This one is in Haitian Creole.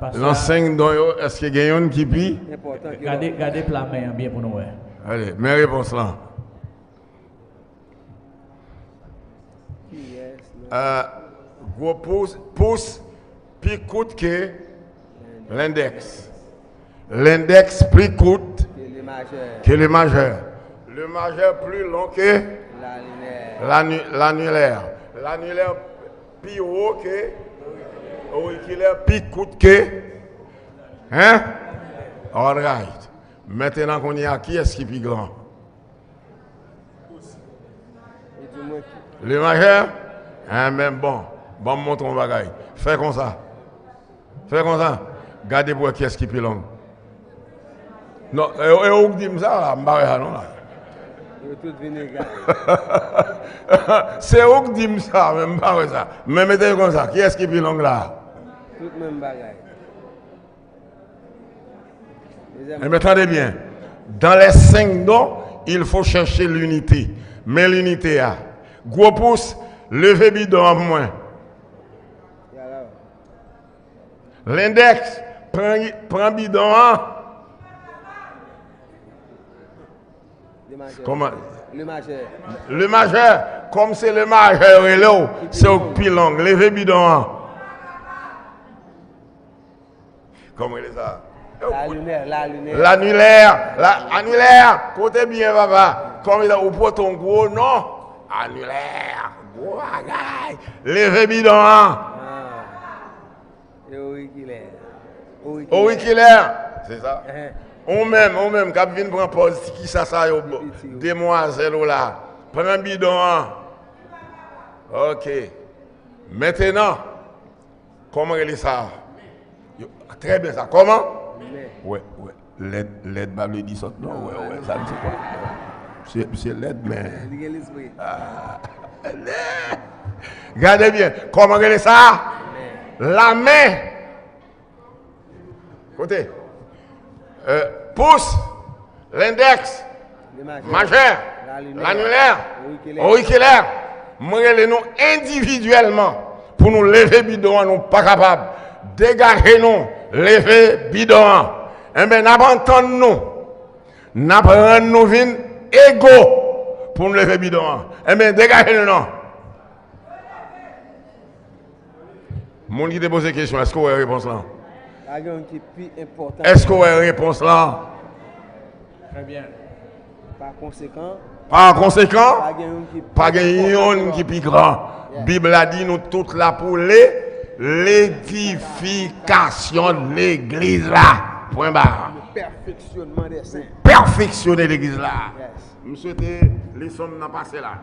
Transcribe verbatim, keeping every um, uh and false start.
Nan senk don yo, èske gen youn ki pi? Gade, gade pla men an byen pou nou wè. Ale, men repons lan. Gwo pous, pous pi kout ke lendèks. Lendèks pli kout ke le majè. Le majè pli lon ke lanilè. Lanilè. Lanilè pi wo ke orikilè, pi kout ke. Hein? All right. Mentenan kounye a, kiyès ki pi gran? Le majè? Enben bon. Ban m montre w yon bagay. Fè konsa. Fè konsa. Gade pou wè kiyès ki pi long. Non, e, e ou k di m sa la, m pa wè sa non la. Yo tout vin egal. Se ou k di m sa, men m pa wè sa. Men mete l konsa, kiyès ki pi long la? Tout menm bagay. Enben tande byen. Dans les cinq dons, il faut chercher l'unité. Men linite a. Gwo pous, leve bidon an pou mwen. Lendèks, pran, pran bidon an. Kòman? Le majè. Le majè. Kòm se le majè yo rele w, se ou k pi long. Leve bidon an. Kòman rele sa? Lanilè, lanilè. Lanilè, la, anilè. Koute byen, papa. Kòm ou pote yon gwo non. Anilè. Gwo bagay. Leve bidon an. Ah. E orikilè. Orikilè. Orikilè. Se sa. Ou menm, ou menm k ap vin pran pòz ti kisa sa yo, demwazèl ou la. Pran bidon an. Ok. Mentenan, kòman rele sa? Yo, trè byen sa. Kòman? Wè, wè. Lèd, lèd pa vle di sòt non. Wè, wè, sa m se kwa. Misye, misye lèd, men. Li gen lespri. Ah, lèd. Gade byen. Kòman rele sa? Lamen. Kote? Euh, pous, lendèks, majè, lanilè, orikilè. Mwen rele nou endividyèlman pou nou leve bidon an, nou pa kapab. Degaje nou, leve bidon an. Enben, n ap antann nou. N ap rann nou vin ego pou nou leve bidon an. Enben, degaje nou non. Moun ki te poze kesyon, èske w wè repons lan? Pa gen youn ki pi enpòtan. Èske w wè repons lan? Trè byen. Pa konsekan. Pa konsekan, pa gen youn ki pi enpòtan ki lòt. Bib la di nou tout la pou le, ledifikasyon legliz la. Pwen ba. Le pèfeksyonman dè sen. Pèfeksyone legliz la. Yes. M swete leson m nan pase la.